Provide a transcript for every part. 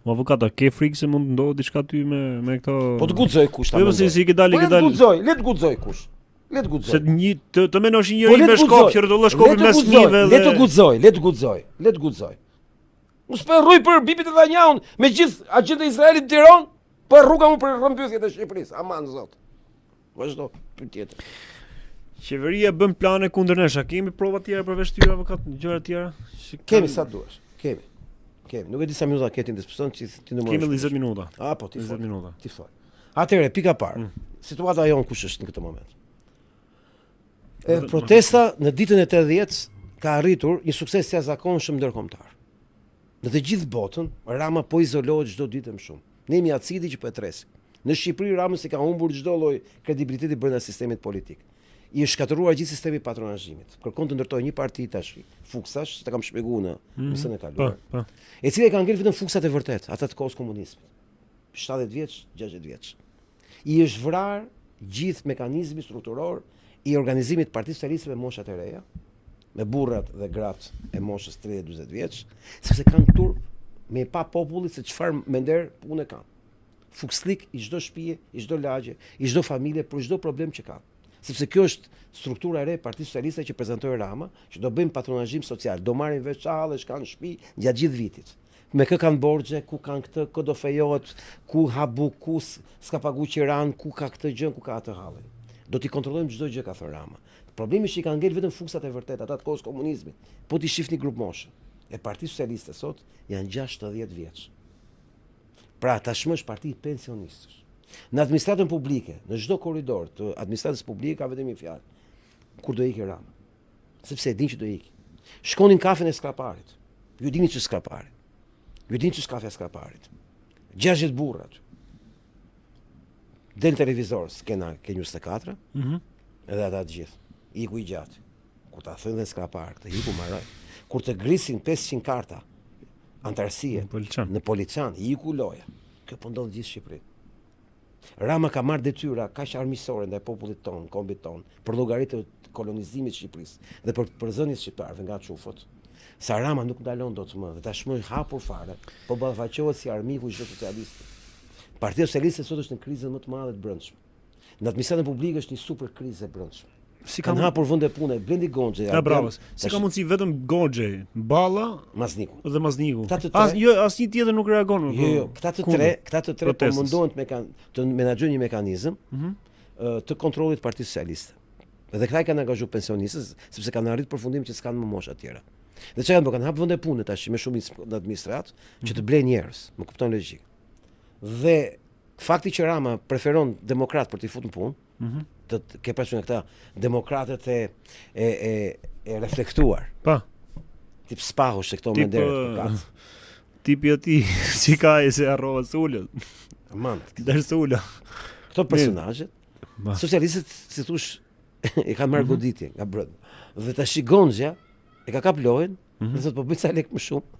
Po avokat, a ke frikë se mund të ndodhë diçka ty me me këto Po të guxoj kush ta Jo, po si si ke dalë, po ke dalë. Le të guxoj, le të guxoj kush. Le të guxoj. Se një të, të menosh një njeri po me shkop që rrotullon shkopin mes fëmijëve dhe Le të guxoj, le të guxoj, le të guxoj. Unë s'po e rruj për Bibi Netanjahun me gjithë agjentët e Izraelit në Tiranë, po e rruka unë për rrëmbythjet e Shqipërisë. Aman zot. Vazhdo, pyet tjetër. Qeveria bën plane kundër nesh. A kemi prova tjera përveç tyre avokat, gjëra tjera? Si kemi sa duash. Kemi. Kemi. Nuk e di sa minuta ke ti në dispozicion, ti ti numërosh. Kemi 20 minuta. A po ti 20 minuta. Ti fol. Atëherë pika e parë. Mm. Situata jonë kush është në këtë moment? E, protesta në ditën e 80 ka arritur një sukses të jashtëzakonshëm ndërkombëtar. Në të gjithë botën, Rama po izolohet çdo ditë më shumë. Ne jemi acidi që po e tresim. Në Shqipëri Ramës i ka humbur çdo lloj kredibiliteti brenda sistemit politik. I është shkatërruar gjithë sistemi i patronazhimit. Kërkon të ndërtojë një parti tash fuksash, ta kam shpjeguar në mm -hmm. emisionin e kaluar. Po, po. E cila i ka ngel vetëm fuksat e vërtetë, ata të kohës komunizmit. 70 vjeç, 60 vjeç. I është vrarë gjithë mekanizmi strukturor i organizimit të Partisë Socialiste me moshat e reja, me burrat dhe gratë e moshës 30-40 vjeç, sepse kanë turp me pa popullit se çfarë mender pune kanë. Fuksllik i çdo shtëpie, i çdo lagje, i çdo familje për çdo problem që kanë. Sepse kjo është struktura e re e Partisë Socialiste që prezantoi Rama, që do bëjmë patronazhim social, do marrin vesh ça hallesh kanë në shtëpi gjatë gjithë vitit. Me kë kanë borxhe, ku kanë këtë, kë do fejohet, ku ha bukë, ku s'ka pagu qiranë, ku ka këtë gjë, ku ka atë hallin. Do t'i kontrollojmë çdo gjë, ka thënë Rama. Problemi është që i kanë ngel vetëm fuksat e vërtetë, ata të kohës komunizmit. Po t'i shihni grupmoshën e Partisë Socialiste sot janë 60 vjeç. Pra tashmë është parti pensionistësh. Në administratën publike, në çdo korridor të administratës publike ka vetëm një fjalë. Kur do ikë Rama? Sepse e din që do ikë. Shkonin kafen e Skraparit. Ju dini ç'është Skrapari. Ju dini ç'është kafja e Skraparit. 60 burra aty. Del televizor, skena ke 24, mm -hmm. edhe ata të gjithë. Iku i gjatë. Kur ta thënë dhe Skrapar, këtë iku maroj. Kur të grisin 500 karta anëtarësie në Poliçan, në Poliçan iku loja. Kjo po ndodh gjithë Shqipërinë. Rama ka marrë detyra kaq armiqësore ndaj popullit tonë, kombit tonë, për llogari të kolonizimit të Shqipërisë dhe për përzënies shqiptarëve nga çufot, sa Rama nuk ndalon dot më dhe tashmë hapur fare, po ballafaqohet si armiku i çdo socialisti. Partia Socialiste sot është në krizën më të madhe të brendshme. Në administratën publike është një super krizë e brendshme. Si kanë hapur vende pune, Blendi Gonxhe, Ja bravo. Si ka mundësi vetëm Gonxhe, Balla, Mazniku. Dhe Mazniku. Këta të tre, As jo, asnjë tjetër nuk reagon. Jo, jo, këta të tre, këta të tre po mundohen të mekan, të menaxhojnë një mekanizëm mm -hmm. të kontrollit të Partisë Socialiste. Dhe këta i kanë angazhuar pensionistët sepse kanë arritur përfundim që s'kanë më mosha të tjera. Dhe çka kanë bërë? Kanë hap vende pune tash me shumicë në administratë që të mhm. blejnë njerëz, më kupton logjikën. Dhe fakti që Rama preferon demokrat për t'i futur në punë, Mm -hmm. Të ke parasysh nga këta demokratët e e e e reflektuar. Po. Tip Spaho se këto menderet për kac. Tipi aty si ka e se harrova Sulën. Aman. Der Sula. Këto personazhet, socialistët si thosh e kanë marrë mm -hmm. goditje nga brenda. Dhe tash Gonxhja e ka kap lojën, Mm -hmm. Dhe thotë po bëj ca lekë më shumë.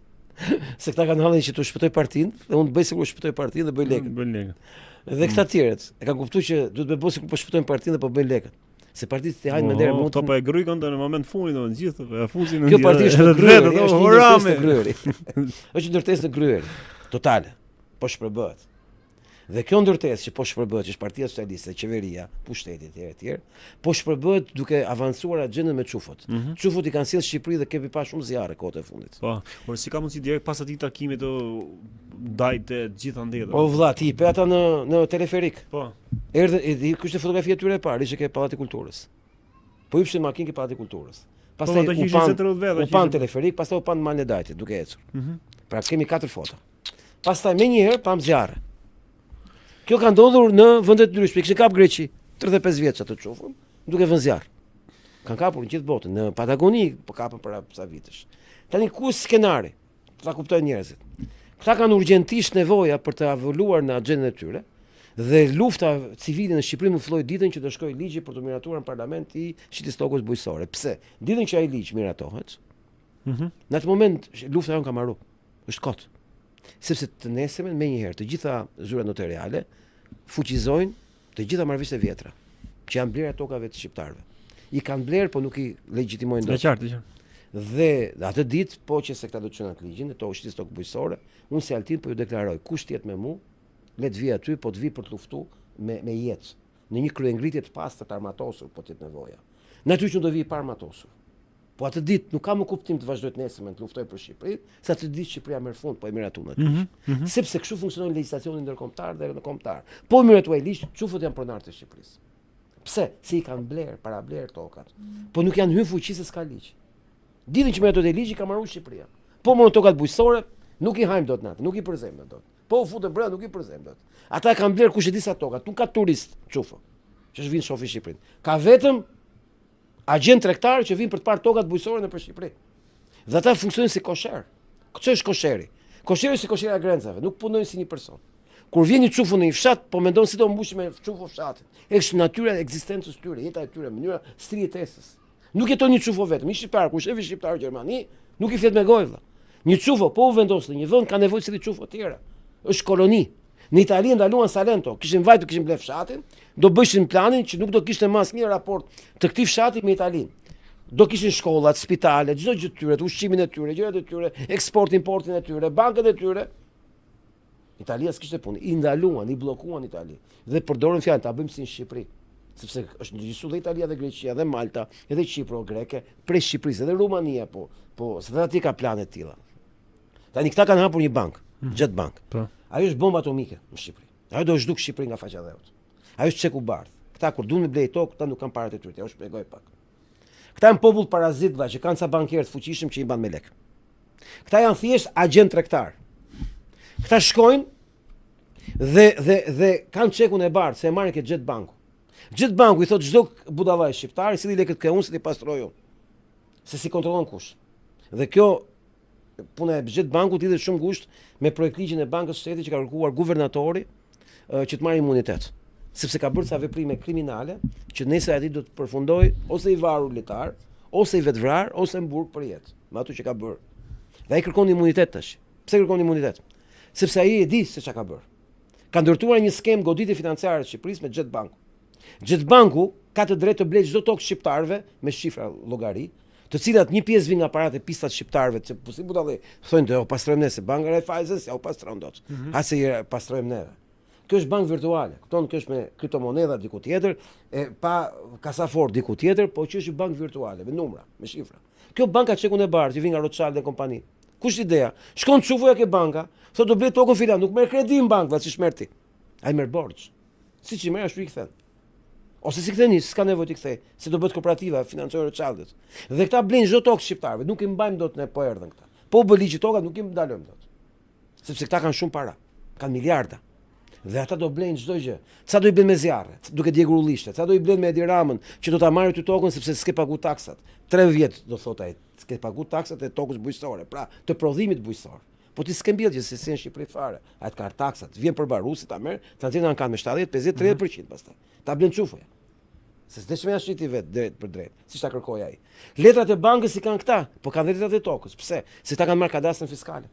Se këta kanë hallin që t'u shpëtoj partinë dhe unë bëj sikur shpëtoj partinë dhe bëj mm, lekët. Bëj lekët. Dhe këta mm. tjerët e kanë kuptuar që duhet të bëj sikur po shpëtojnë partinë dhe po bëjnë lekët. Se partitë të hajnë me derë mund. Këto po e grykën në moment fundit domethënë gjithë po e fusin në Kjo parti është në gryrë, është një ndërtesë në gryrë. Është një ndërtesë në gryrë. Totale. Po shpërbëhet. Dhe kjo ndërtesë që po shpërbëhet, që është Partia Socialiste, qeveria, pushteti etj etj, po shpërbëhet duke avancuar agjendën me çufot. Mm -hmm. Çufot i kanë sjellë Shqipëri dhe kemi pa shumë zjarre kohët e fundit. Po, por si ka mundësi direkt pas atij takimi të dajte të gjitha ndeta. Po vlla, ti pe ata në në teleferik. Po. Erdhën, e di, kjo ishte fotografia e tyre e parë, ishte ke Pallati i Kulturës. Po hypshin makinë ke Pallati i Kulturës. Po, pastaj po, u pan, u pan teleferik, pastaj u pan Malin e Dajtit duke ecur. Mm -hmm. Pra kemi katër foto. Pastaj menjëherë pam zjarre. Kjo ka ndodhur në vende të ndryshme. Kishin kap Greqi 35 vjeç atë çufën, duke vënë zjarr. Kanë kapur në gjithë botën, në Patagoni po kapën para sa vitesh. Tani ku është skenari? Ta kuptojnë njerëzit. Këta kanë urgjentisht nevoja për të evoluar në agjendën e tyre dhe lufta civile në Shqipëri mund fillojë ditën që do shkojë ligji për të miratuar në parlament i shitjes tokës bujqësore. Pse? Ditën që ai ligj miratohet, mm -hmm. në atë moment lufta jonë ka mbaruar. Është kot. Sepse të nesërmen menjëherë të gjitha zyrat noteriale fuqizojnë të gjitha marrëveshjet e vjetra që janë blerja e tokave të shqiptarëve. I kanë blerë, po nuk i legjitimojnë dot. E qartë, e qartë. Dhe atë ditë, po që se këta do të çojnë atë ligjin, të shitjes tokë bujqësore, unë si Altin po ju deklaroj, kush të jetë me mu, le të vijë aty, po të vijë për të luftu me, me jetë, në një kryengritje të pastër të armatosur, po të jetë nevoja. Natyrisht që do vijë pa armatosur. Po atë ditë nuk ka më kuptim të vazhdoj të nesërmen të luftoj për Shqipërinë, se atë ditë Shqipëria merr fund, po e miratuan atë ligj. Mm -hmm, mm -hmm. Sepse kështu funksionon legjislacioni ndërkombëtar dhe ndërkombëtar. Po e miratuan ligj, çufot janë pronarë të Shqipërisë. Pse? Se i kanë bler, para bler tokat. Po nuk janë hyrë fuqi se s'ka ligj. Ditën që miratohet ligji ka marrë Shqipëria. Po morën tokat bujqësore, nuk i hajmë dot natë, nuk i përzejmë dot. Po u futën brenda, nuk i përzejmë dot. Ata e kanë bler kush e di sa toka, nuk ka turist çufo. Që vijnë shohin Shqipërinë. Ka vetëm agjent tregtar që vijnë për të parë tokat bujqësore nëpër Shqipëri. Dhe ata funksionojnë si kosher. Ç'është kosheri? Kosheri si kosheri i grenxave, nuk punojnë si një person. Kur vjen një çufo në një fshat, po mendon si do mbushë me çufo fshatin. Është natyra e ekzistencës së tyre, jeta e tyre, mënyra stili i jetesës. Nuk jeton një çufo vetëm, një shqiptar, kur shef shqiptar në Gjermani, nuk i flet me gojë vëlla. Një çufo po u vendos në një vend ka nevojë si çufo të tjera. Është koloni. Në Itali ndaluan Salento, kishin vajtur, kishin ble fshatin, do bëshin planin që nuk do kishte më asnjë raport të këtij fshati me Italinë. Do kishin shkollat, spitalet, çdo gjë të tyre, ushqimin e tyre, gjërat e tyre, eksport importin e tyre, bankat e tyre. Italia s'kishte punë, i ndaluan, i bllokuan Itali dhe përdorën fjalën ta bëjmë si në Shqipëri, sepse është ndërgjegjësuar dhe Italia dhe Greqia dhe Malta, edhe Qipro greke, prej Shqipërisë edhe Rumania po, po se dhe atje ka plane të tilla. Tani këta kanë hapur një bankë, mm. Jet Bank. Po. Ajo është bombë atomike në Shqipëri. Ajo do zhduk Shqipërinë nga faqja e dheut. Ajo është çeku bardh. Këta kur duan të blejë tokë, këta nuk kanë paratë e tyre, jua shpjegoj pak. Këta janë popull parazit vlla që kanë ca bankierë të fuqishëm që i mban me lek. Këta janë thjesht agjent tregtar. Këta shkojnë dhe dhe dhe kanë çekun e bardhë se e marrin ke Jet Banku. Jet Banku i thotë çdo budallai shqiptar, silli lekët ke unë se t'i pastroj unë. Se s'i kontrollon kush. Dhe kjo puna e Jet Bankut lidhet shumë ngushtë me projektligjin e Bankës së Shtetit që ka kërkuar guvernatori që të marrë imunitet sepse ka bërë ca veprime kriminale që nesër ai do të përfundojë ose i varur litar, ose i vetëvrarë, ose në burg për jetë, me ato që ka bërë. Dhe ai kërkon imunitet tash. Pse kërkon imunitet? Sepse ai e di se çka ka bërë. Ka ndërtuar një skemë goditje financiare të Shqipërisë me Jet Banku. Jet Banku ka të drejtë të blejë çdo tokë shqiptarëve me shifra llogari, të cilat një pjesë vijnë nga paratë e pista të shqiptarëve, që po si budalli, thonë do pastrojmë ne se banka Raiffeisen s'jua pastron dot. Mm -hmm. Ha se i pastrojmë neve. Kjo është bankë virtuale, kupton, kjo është me kriptomonedha diku tjetër, e pa kasafort diku tjetër, po që është bankë virtuale me numra, me shifra. Kjo banka çekun e bardhë që vjen nga Rothschild dhe kompani. Kush ideja? Shkon çufoja ke banka, thotë do blej tokën filan, nuk merr kredi në bankë, siç merr ti. Ai merr borxh. Siç i merr ashtu i kthen. Ose s'i kthen, s'ka nevojë t'i kthej, se do bëhet kooperativa, financojë Rothschildët. Dhe këta blejnë çdo tokë shqiptarëve, nuk i mbajmë dot ne po erdhën këta. Po u bë ligji tokat, nuk i ndalojmë dot. Sepse këta kanë shumë para, kanë miliarda. Dhe ata do blejnë çdo gjë. Ca do i blejnë me zjarre, duke djegur ullishte, ca do i blejnë me Edi Ramën, që do ta marrë ty tokën sepse s'ke pagu taksat. 3 vjet do thotë ai, s'ke pagu taksat e tokës bujqësore, pra të prodhimit bujqësor. Po ti s'ke mbjellë gjë, se s'je në Shqipëri fare. Ai të ka taksat, vjen përmbaruesi ta merr, ta nxjerr në ankand me 70, 50, 30% pastaj. Ta blen çufoja. Se s'desh me ia shiti vet drejt për drejt, siç ta kërkoi ai. Letrat e bankës i kanë këta, po kanë letrat e tokës. Pse? Se këta kanë marrë kadastrën fiskale.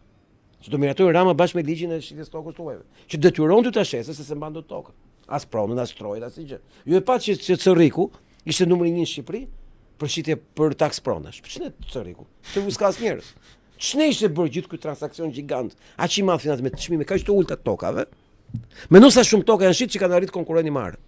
Që do miratojë Rama bashkë me ligjin e shitjes tokës tuajve, që detyron ty ta shesësh se s'e mban dot tokën. As pronën, as trojet, as gjë. Ju e patë që, që Cërriku ishte numri 1 në Shqipëri për shitje për taks pronash. Po ç'ne Cërriku? Cërriku s'ka as njerëz. Ç'ne ishte bërë gjithë ky transaksion gjigant, aq i madh financiar me çmime kaq të ulëta të tokave? Mendo sa shumë toka janë shit që kanë arritur të konkurrojnë Himarën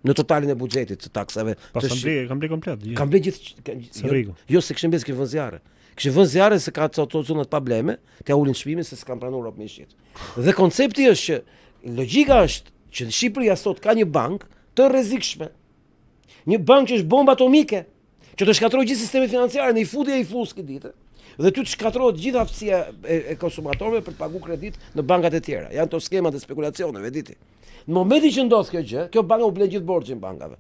në totalin e buxhetit të taksave. Pas kanë ble, kanë ble komplet. Kanë ble gjithë jo, jo se kishin ble, kishin vënë zjarre. Kishin vënë zjarre se ka ato zona të pableme, t'ia ulin çmimin se s'kan pranuar robt me shit. Dhe koncepti është që logjika është që në Shqipëria sot ka një bankë të rrezikshme. Një bankë që është bombë atomike, që të shkatërrojë gjithë sistemin financiar në i futi e i fus këtë ditë. Dhe ty të shkatërrohet gjithë aftësia e, e konsumatorëve për të paguar kredit në bankat e tjera. Janë to skemat e spekulacioneve, di ti. Në momentin që ndodh kjo gjë, kjo banka u blen gjithë borxhin bankave.